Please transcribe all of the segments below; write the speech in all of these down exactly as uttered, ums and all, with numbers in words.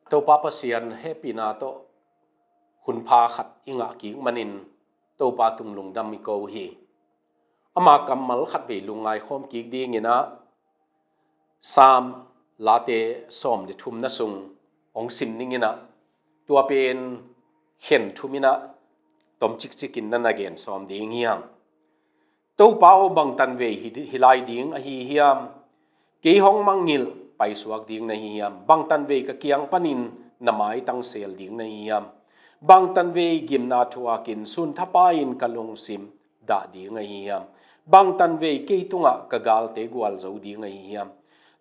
Topa Pasian hehpihna tawh hunpha khat i ngah kik manin Topa tung lungdam i ko hi. Ama kammal khatvei lungngai khawm kik dingin ah Psalm Late sawm le thumna sung hong sim ning in ah, tua pen khen thum in ah tom cikcik in na na gen sawm ding hi hang. Topa aw, bangtan vei hi, hi lai ding ahi hiam? Kei hong mangngilh paisuak ding na hi hiam? Bangtan vei ka kiang panin na maitang sel ding na hi hiam? Bangtan vei gimna thuakin sun thapai-in ka lungsim dah ding ahi hiam? Bangtan vei kei tungah ka galte gualzo ding ahi hiam?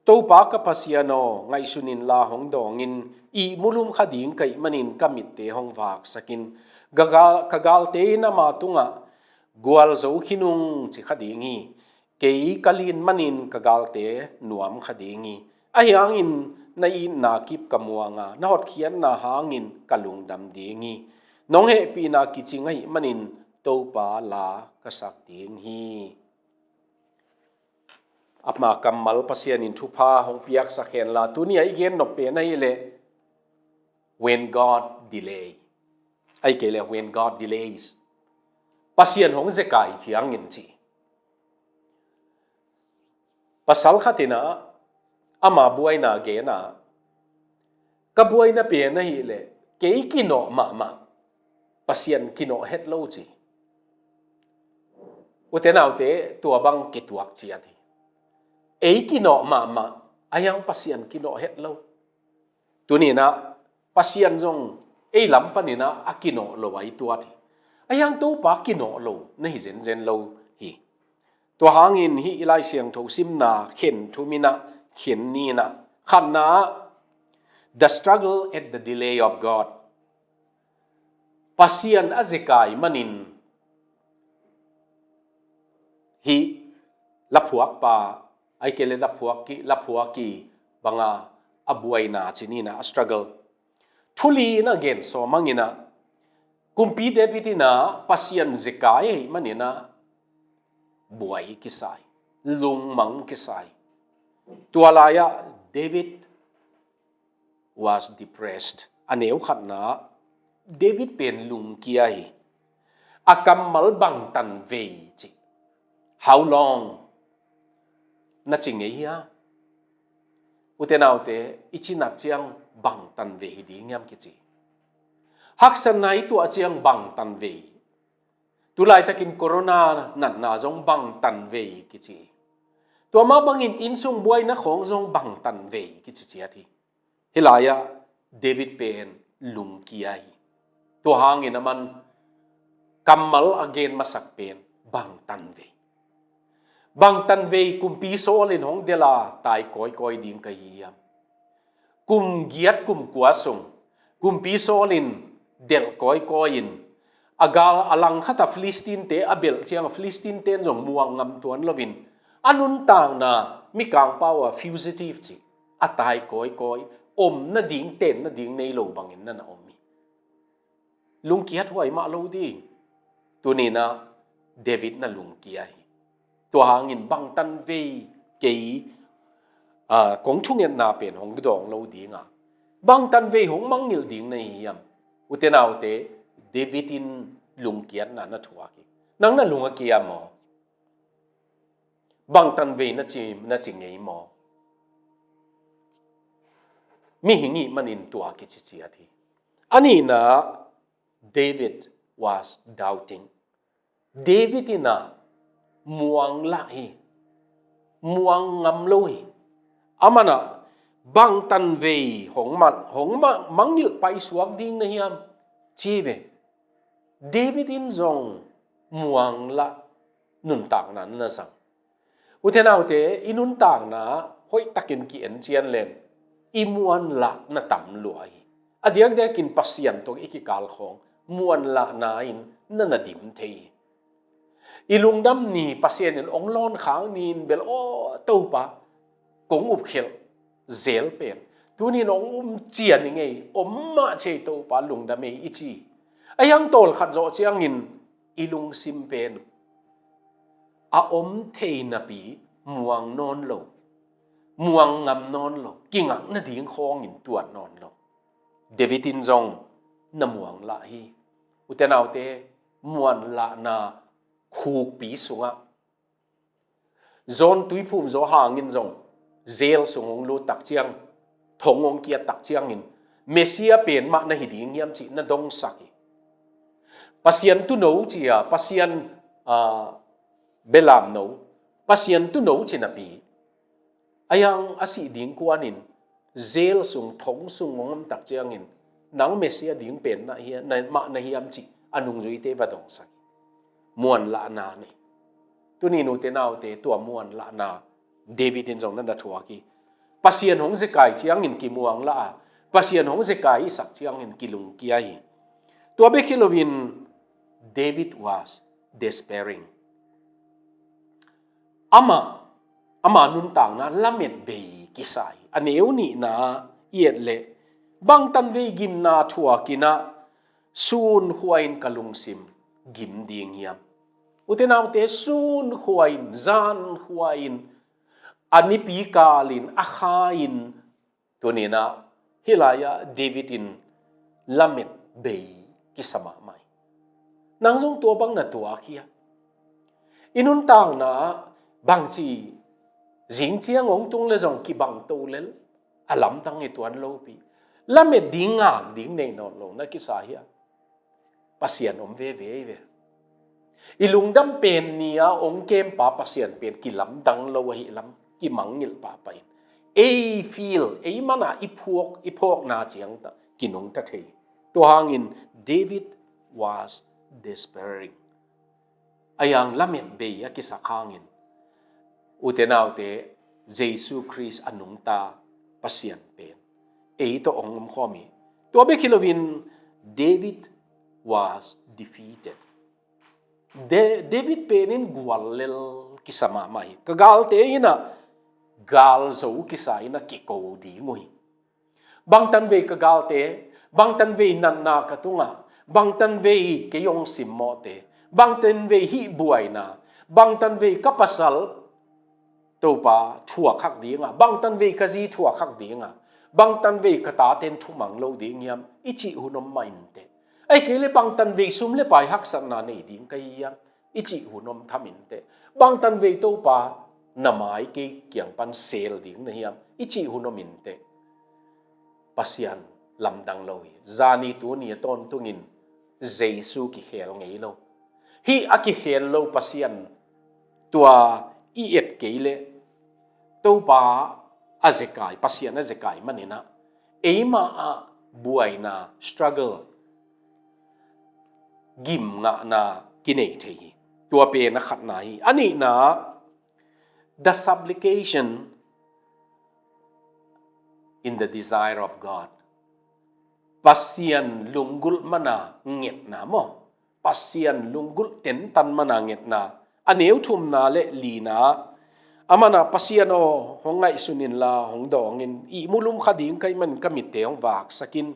Topa ka Pasian aw, ngaihsun inla hong dawng in, ihmu lum kha ding ka hih manin ka mitte hong vaksak in. Ka gal, ka galte in ama tungah gualzo khin ung, ci kha ding hi. Kei ka lin manin ka galte nuam kha ding hi. Ahi hangin na itna kip ka muang a, na hotkhiatna hangin ka lungdam ding hi. Nong hehpihna kicing ahih manin Topa la ka sak ding hi. Ama kammal Pasian in thupha hong piaksak henla, tuni a i gen nop pen ahih leh, when God delay. Ahih kei leh, when God delays. Pasian hong zekai ciangin ci. Pasal khat in ah ama buaina gen a, ka buaina pen ahih leh kei kinawh mahmah, Pasian kinawh het lo, ci. Ute naute, tua bang kituak ciat hi. Ei kinawh mahmah, ahi hang Pasian kinawh het lo. Tuni in ah Pasian zong ei lam panin ah a kinawh lo a i tuat hi. Ahi hang Topa kinawh lo na hi zenzen lo hi. Tua hangin hih i Lai Siangtho simna khen thum in ah, khen nih in ah, khatna ah, the struggle at the delay of God. Pasian a zekai manin hih laphuakpa, ahih kei leh laphuak ki, laphuak ki banga a buaina ci ni in ah, a struggle. Thu li in a gen sawm hang in ah, Kumpi David in ah Pasian zekai ahih manin ah buai kisa hi, lungmang kisa hi. Tua lai-ah David was depressed. A neu khatna ah David pen lungkia hi. A kammal bangtan vei ci. How long? Na ci ngei hia? Ute naute, i cinat ciang bangtan vei hi ding hiam kici. Haksatna i tuah ciang bangtan vei. Tulaitakin corona natna zong bangtan vei kici. Tua mah bangin innsung buaina khawng zong bangtan vei kici ciat hi. Hih lai-ah David pen lungkia hi. Tua hangin aman kammal a gen masak pen bangtan vei. Bangtan vei Kumpi Saul in hong delh a tai kawikawi ding ka hi hiam? Kum giat kum kua sung Kumpi Saul in delh kawikawi in, a gal a langkhat a Philistine-te a belh ciang a Philistine-te in zong muang ngam tuan loin, a nuntakna, Mikangpau a fugitive ci, a tai kawikawi, om nading, ten nading nei lo bangin na na om hi. Lungkiat huai mah lo ding. Tuni in ah David na lungkia hi. Tua hangin bangtan vei kei, ah, kong thungetna pen hong dawng lo ding a, bangtan vei hong mangngilh ding na hi hiam? Ute naute, David in lungkiatna na thuak hi. Nang na lung a kia maw? Bangtan vei na ci, na ci ngei maw? Mihing i hih manin tua kici ciat hi. A nihna, David was doubting. David in ah muang lah hi. Muang ngam lo hi. Aman ah bangtan vei hong man, hong ma, mangngilh paisuak ding na hiam ci ve. David in zong muang lah nuntakna na zang. Ute naute, i nuntakna hoihtakin ki-en cian leng i muanlah na tam lua hi. A diakdiakin Pasian tawh i kikal khawng muanlahna in na na dim thei hi. I lungdam ni Pasian in hong lawn khak ni in bel, aw Topa, kong upkhelh zel pen tuni in hong um cian i ngei, om mah ci ei Topa, lungdam ei i ci. Ahi hang tawlkhat zawh ciangin i lungsim pen a om thei napi muang nawn lo, muang ngam nawn lo, kingak nading khawngin tuat nawn lo. David in zong na muang lah hi. Ute naute, muanlahna khukpi sungah John tuiphum zaw hangin zong jail sung hong lut tak ciang, thong hong kiat tak ciangin Messiah pen mah na hi ding hiam cih na dongsak hi. Pasian tuuno ci-a, Pasian, aa, belamno, Pasian tuuno ci napi, a yang a sih ding kuanin jail sung, thong sung hong om tak ciangin, nang Messiah ding pen na hi, na, mah na hiam cih a nungzuite va dongsak hi. Muanlahna nei. Tuni ute naute, tua muanlahna David in zong na na thuak hi. Pasian hong zekai ciangin kimuang lah a, Pasian hong zekai i sak ciangin kilungkia hi. Tua bek hi loin David was despairing. Amah, ama nuntakna lamet bei kisa hi. A neu nihna i et leh, bangtan vei gimna thuakin ah, sun khua in ka lungsim gim ding hiam? Ute naute, sun khua in, zan khua in, a nipi kalin, a kha in, tuni-in ah, hih lai-ah David in lamet bei kisa mahmah hi. Nang zong tua bang na tuak hia? I nuntakna ah bangci zing ciang hong tung leh zong kibang to lel, a lamdang hi tuan lopi. Lamet ding, ngak ding nei nawn lo na kisa hia? Pasian om veve hi ve. I lungdam pen ni-a hong kempa Pasian pen kilamdang lo ahih lam, kimangngilh pahpah in, ei feel, ei man a i phawk, i phawkna ciang tawh kinungta thei. Tua hangin David was despairing. A yang lamet bei a kisak hangin, ute naute, Jesu Khrist a nungta Pasian pen ei tawh hong omkhawm hi. Tua bek hi loin, David was defeated. Da-, David pen in guallel kisa mahmah hi. Ka galte in ah galzo kisa in ah kiko ding uh hi. Bangtan vei ka galte, bangtan vei natna ka tungah, bangtan vei kei hong simmawhte, bangtan vei hih buaina, bangtan vei ka pasal, Topa, thuak khak ding a, bangtan vei ka zi thuak khak ding a, bangtan vei ka taten thumang lo ding hiam, i cih hun om mah inteh. Ahih kei leh bangtan vei sum le pai haksatna nei ding ka hi hiam, i cih hun om tham inteh. Bangtan vei Topa, na mai kei kiang pan sel ding na hiam, i cih hun om inteh. Pasian lamdang lo hi. Zani tuni a tawntungin Jesu kikhel ngei lo. Hih a kikhel lo Pasian tua i et kei leh, Topa a zekai, Pasian a zekai manin ah, eimah ah buaina, struggle, gim ngahna kinei thei hi. Tua pen a khatna hi. A nihna, the supplication in the desire of God. Pasian lunggulh man a ngetna maw? Pasian lunggulh tentan man a ngetna. A neu thumna le lina, a man a, Pasian aw, hong ngaihsun inla, hong dawng in, ihmu lum kha ding ka hih manin ka mitte hong vaksak in.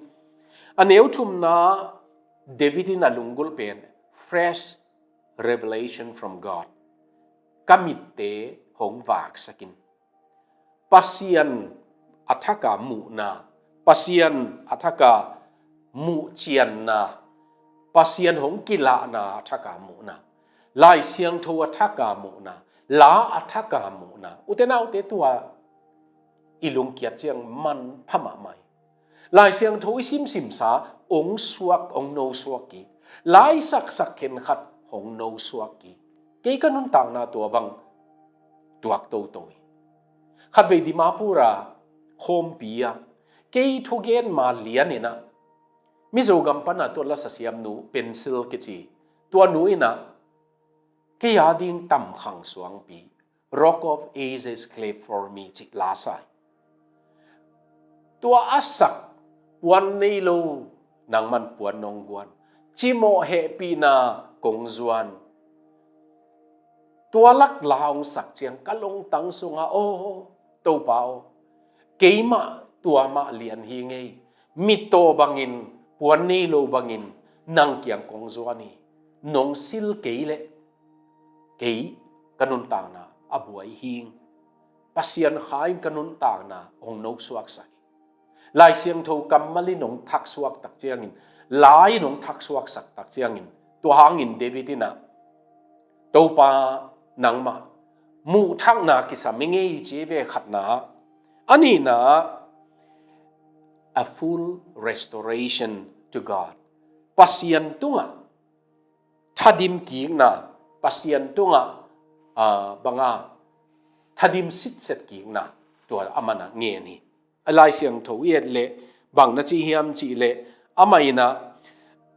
A neu thumna, David in a lunggulh pen, fresh revelation from God. Ka mitte hong vaksak in. Pasian a thak a muhna, Pasian a thak a muhcianna, Pasian hong kilahna a thak a muhna, Lai Siangtho a thak a muhna, la a thak a muhna. Ute naute, tua i lungkiat ciang manpha mahmah hi. Lai Siangtho i simsimsa, hong suak, hong nosuak kik. La i saksak khenkhat hong nosuak kik. Kei ka nuntakna tua bang tuak toto hi. Khatvei Dimapur a khawmpi ah kei thugen ma lian in ah, Mizo gam pan a tua lasa siamnu Pencil kici, tua nu in ah, kei a ding Tam Khang Suangpi, Rock of Ages Clave for Me cih la sa hi. Tua a sak, puan nei lo, nangman puan nong guan, cimawh hehpihna kong zuan. Tua lak la hong sak ciang ka lungtang sungah, aw, Topa aw, keimah tua mah lian hi ing ei. Mittaw bangin, puan nei lo bangin, nang kiang kong zuan hi. Nong sil kei leh kei ka nuntakna a buai hi ing. Pasian Kha in ka nuntakna hong nosuaksak hi. Lai Siangtho kammal in hong thaksuak tak ciangin, lai in hong thaksuaksak tak ciangin, tua hangin David in ah, Topa, nangmah muhthakna kisam i ngei ci ve, khatna. A nihna, a full restoration to God. Pasian tungah thadim kikna, Pasian tungah, ah, banga thadim sitset kikna, tua a man a ngen hi. A Lai Siangtho i et leh bang na ci hiam cih leh, amah in ah,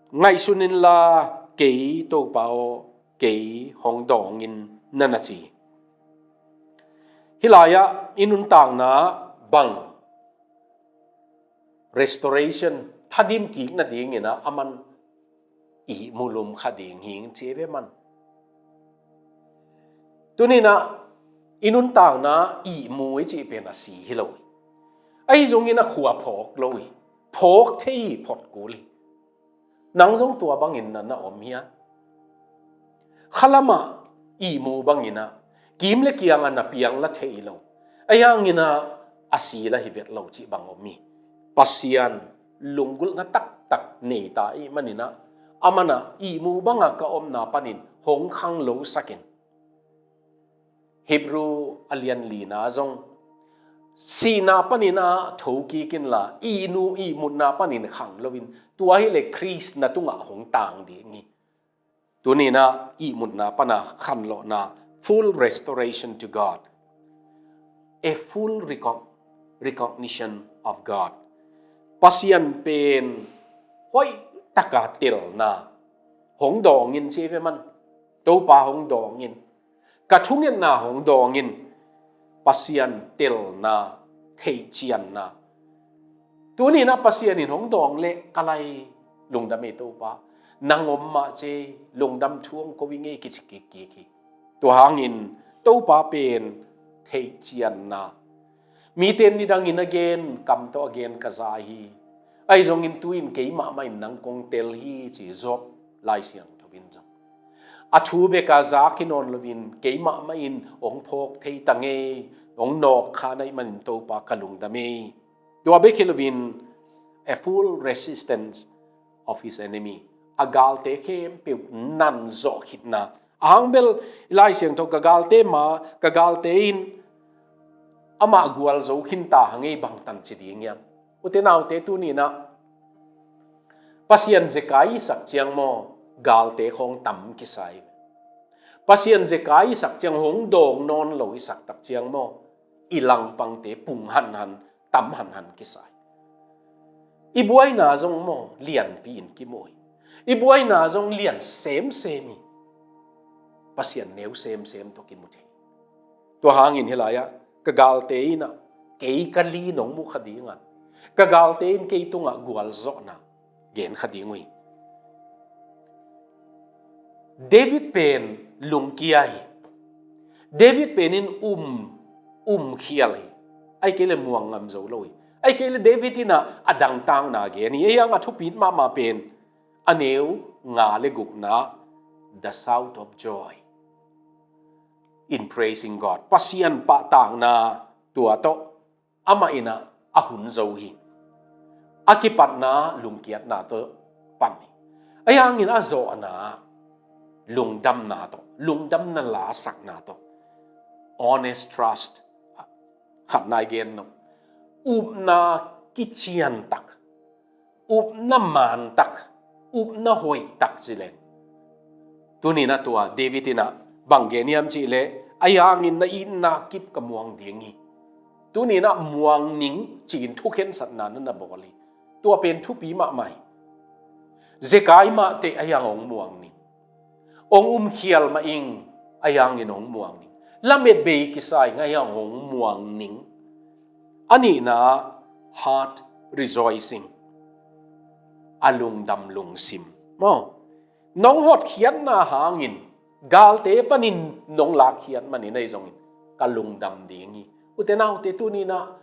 ngaihsun inla, kei Topa aw, kei hong dawng in, na na ci. Hih lai-ah i nuntakna bang restoration, thadim kik nadingin ah aman ihmu lum kha ding hi ing ci ve man. Tuni-in ah i nuntakna ihmu i cih pen a si hi lo hi. Ahi zongin a khua phawk lo hi. Phawk thei hi, phawk kul hi. Nang zong tua bangin na na om hiam? Khalam ah ihmu bangin ah, kim le kiang ah na piang la thei lo, ahi hangin ah a si la hi vet lo cih bang om hi. Pasian lunggulhna taktak nei ta ahih manin ah, aman ah ihmu banga ka omna panin hong khanglosak in. Hebrew a lian lina zong, sihna panin ah tho kik inla, ihnu ihmutna panin khang loin, tua hi leh Khrist na tungah hong tang ding hi. Tuni-in ah ihmutna pana khanlawhna, full restoration to God, a full recog-, recognition of God. Pasian pen hoih taka telna, hong dawng in ci ve man. Topa, hong dawng in. Ka thungetna hong dawng in. Pasian telna, theihcianna. Tuni-in ah Pasian in hong dawng leh ka lai lungdam ei Topa. Nang om mah ci, lungdam thu hong ko ing ei kici kik kik hi. Tua hangin Topa pen theihcianna. Mite in nidangin a gen, kam tawh a gen ka za hi. Ahi zongin tu-in keimah mah in nang kong tel hi ci Job Lai Siangtho in zong. A thu bek a zak hi nawn loin, keimah mah in hong phawk thei ta ngei, hong nawk kha na hih manin Topa ka lungdam ei. Tua bek hi loin, a full resistance of his enemy. A galte khempeuh nan zawh khitna. A hang bel Lai Siangtho, ka galte ma, ka galte in amah gualzo khin ta hang ei, bangtan ci ding hiam? Ute naute, tuni-in ah Pasian zekai i sak ciang maw, galte khawng tam kisa hi. Pasian zekai i sak ciang, hong dawng nawn lo i sak tak ciang maw, i langpangte pung hanhan, tam hanhan kisa hi. I buaina zong maw, lianpi in kimu hi. I buaina zong lian semsem hi. Pasian neu semsem tawh kimu thei. Tua hangin hih lai-ah ka galte in ah kei ka lin hong mu kha ding a, ka galte in kei tungah gualzawhna gen kha ding uh hi. David pen lungkia hi. David pen in um, um khial hi. Ahih kei leh muang ngam zo lo hi. Ahih kei leh David in ah a dangtakna gen hi. Ahi hang a thupi mahmah pen a neu nga le gukna, the shout of joy in praising God. Pasian pahtakna tua tawh amah in ah a hun zo hi. A kipatna lungkiatna tawh pan hi. Ahi hangin a zawhna lungdamna tawh, lungdamna lasakna tawh, honest trust, khatna i gen nop, upna kiciantak, upna mantak, upna hoihtak ci leng. Tuni-in ah tua David in ah bang gen hiam cih leh, ahi hangin na itna kip ka muang ding hi. Tuni-in ah muang ning ci-in thukhensatna na na bawl hi. Tua pen thupi mahmah hi. Zekai mah teh ahi hang hong muang ning. Hong um khial mah ing, ahi hangin hong muang ning. Lamet bei kisa ing, ahi hang hong muang ning. A nihna, heart rejoicing. A lungdam lungsim. Maw. Nong hotkhiatna hangin, galte panin nong lakkhiat manin ahi zongin, ka lungdam ding hi. Ute naute, tuni-in ah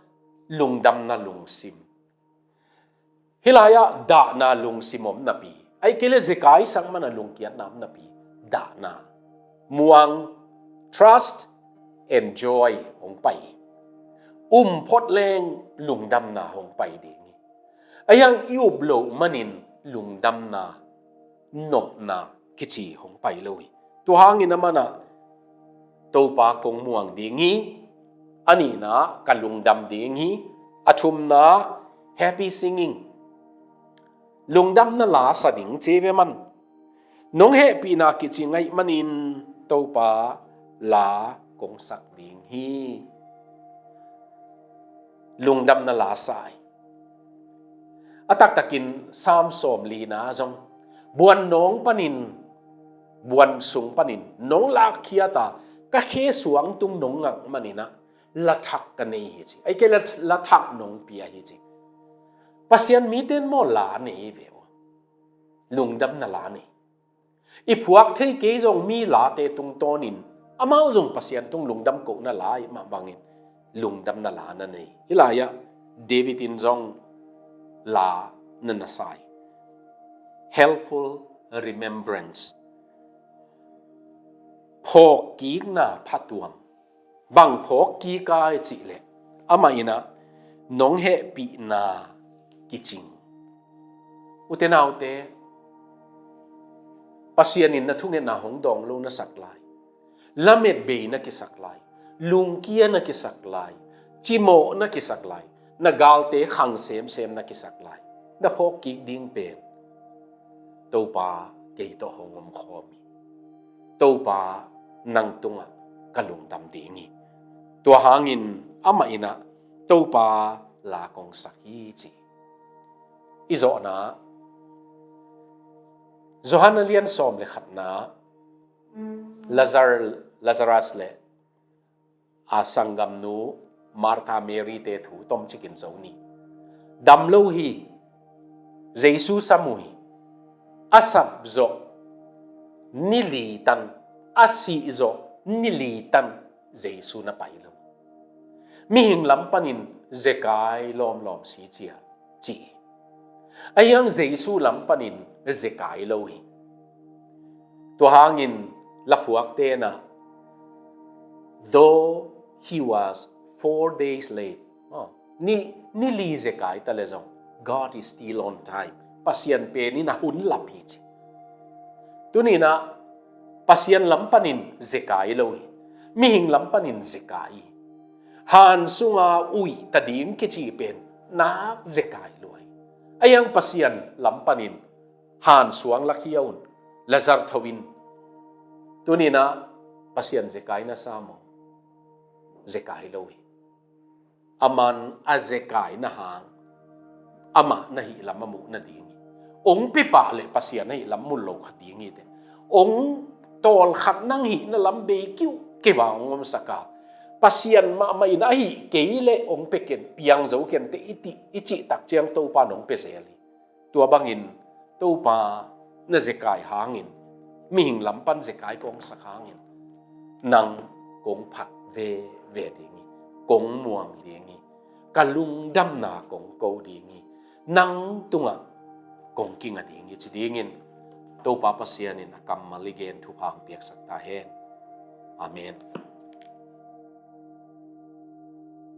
lungdamna lungsim. Hih lai-ah dahna lungsim om napi, ahih kei leh zekai sak man a lungkiatna om napi, dahna, muang, trust and joy hong pai hi. Um phot leng lungdamna hong pai ding hi. Ahi hang i up loh manin lungdamna, nopna kici hong pai lo hi. Tua hangin a manah Topa kong muang ding hi. A nihna ka lungdam ding hi. A thumna happy singing. Lungdamna la sa ding ci ve man. Nong hehpihna kici ngaih manin Topa la kong sak ding hi. Lungdamna la sa hi. A taktakin Sam sawm lina zong buan nawng panin, buan sung panin nong lakkhiat a, ka khe suang tung nong ngak maninah la thak ka nei hi ci. Ahi kei la, la thak nong pia hi ci. Pasian mite in maw la nei ve uh. Lungdamna la nei. I phuak thei kei zong mi late tungtawnin amau zong Pasian tung lungdam kohna la ih mah bangin lungdamna la na nei. Hih lai-ah David in zong la na na sa hi. Helpful remembrance. Phawkkikna phatuam. Bang phawkkik a i cih leh amah inah nong hehpihna kicing. Ute naute, Pasian in na thungetna hong dawng lo na sak lai, lametbei na kisak lai, lungkia na kisak lai, cimawh na kisak lai, na galte khang semsem na kisak lai, na phawkkik ding pen Topa kei tawh hong omkhawm hi. Topa nang tungah ka lungdam ding hi. Tua hangin amah inah Topa la kong sak hi ci. I zawhna Johan a lian sawm le khatna Lazar, Lazarus le a sanggamnu Martha Mary te thu tomcikin zo ni. Dam lo hi. Jesu sam uh hi. A sap zawh ni li tan, a sih zawh ni li tan Jesu na pai lo. Mihing lam panin zekai lawmlawm si cia ci hi. Ahi hang Jesu lam panin zekai lo hi. Tua hangin laphuak tenah, though he was four days late, oh, ni, ni li zekai ta le zong, God is still on time. Pasian pen in a hun lap hi ci. Tuninah Pasian lam panin zekai lo hi. Mihing lam panin zekai hi. Han sunga uih ta ding kici pen nak zekai lo hi. Ahi hang Pasian lam panin han suang lakhia un, Lazar tho in. Tuninah Pasian zekai na sa maw? Zekai lo hi. Aman a zekai na hang amah na hihlam a muh nading hi. Ong pipah le Pasian a hihlam mun lo kha ding hi te. Ong tawlkhat nang hihna lam bei kiuh kei va ong omsak a, Pasian mahmah in a hih kei le ong pe ken, piang zo ken te i cih, i cih tak ciang Topa nong pe zel hi. Tua bangin Topa na zekai hangin, mihing lam pan zekai kong sak hangin, nang kong phat veve ding hi, kong muang ding hi, ka lungdamna kong ko ding hi, nang tungah kong kinga ding hi ci dingin Topa Pasian in a kammal i gen thupha hong piaksak ta hen. Amen.